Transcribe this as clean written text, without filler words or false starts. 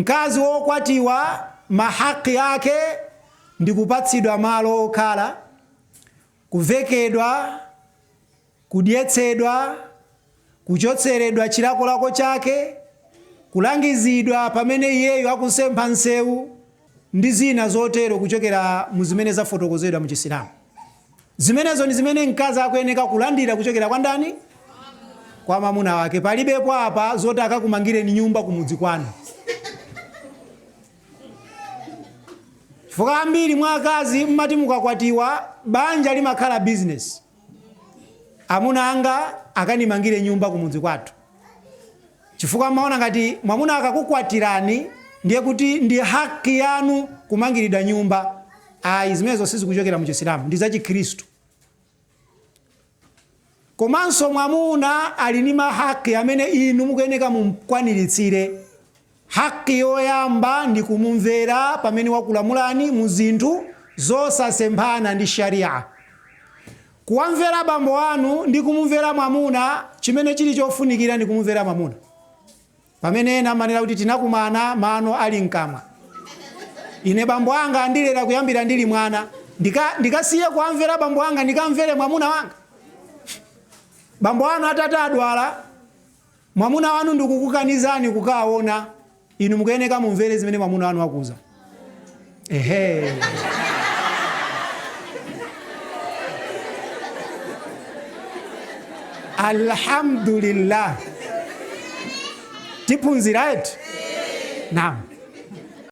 Mkazi wokwatiwa mahaki ake ndi kupatsidwa malo okhala, kuvekedwa, kudyetsedwa, kuchotseredwa chilakolako chake, kulangizidwa pamene iyeyo akusempha nsewu ndi zina zotero kuchokera mu zimene zafotokozedwa mu Chisilamu. Zimenezo ndi zimene mkazi akuyeneka kulandira kuchokera kwa ndani? Kwa mwamuna wake. Palibepo apa zoti akakumangireni nyumba kumudzi kwanu. Chifukwa ambiri mwa akazi mmati mukakwatiwa banja limakhala business. Amuna anga akanimangire nyumba kumudzi kwathu. Chifukwa mmaona ngati mwamuna akakukwatirani ndiye kuti ndi haki yanu kumangiridwa nyumba. Ayi, zimenezo sizikuchokera mu Chisilamu, ndi za Chikhristu. Komanso mwamuna ali ndi mahaki amene inu mukuyeneka mumkwaniritsire. Haki yoyamba ndi kumumvera pamene wakulamulani mu zinthu zosasemphana ndi Shariah. Kuwamvera bambo anu ndi kumumvera mwamuna, chimene chili chofunikira ndi kumumvera mwamuna. Pamene ena amanena kuti tinakumana mano ali mkamwa. Ine bambo anga andilera kuyambira ndili mwana. Ndikasiye kuwamvera bambo anga ndikamvere mwamuna wanga? Bambo anu atati adwala, Mwamuna wanu ndikukukanizani kukaona, inu mukuyeneka mumvere zimene mwamuna wanu akuuza. Ehe. Alhamdulillah. Tiphunzira eti? Naam.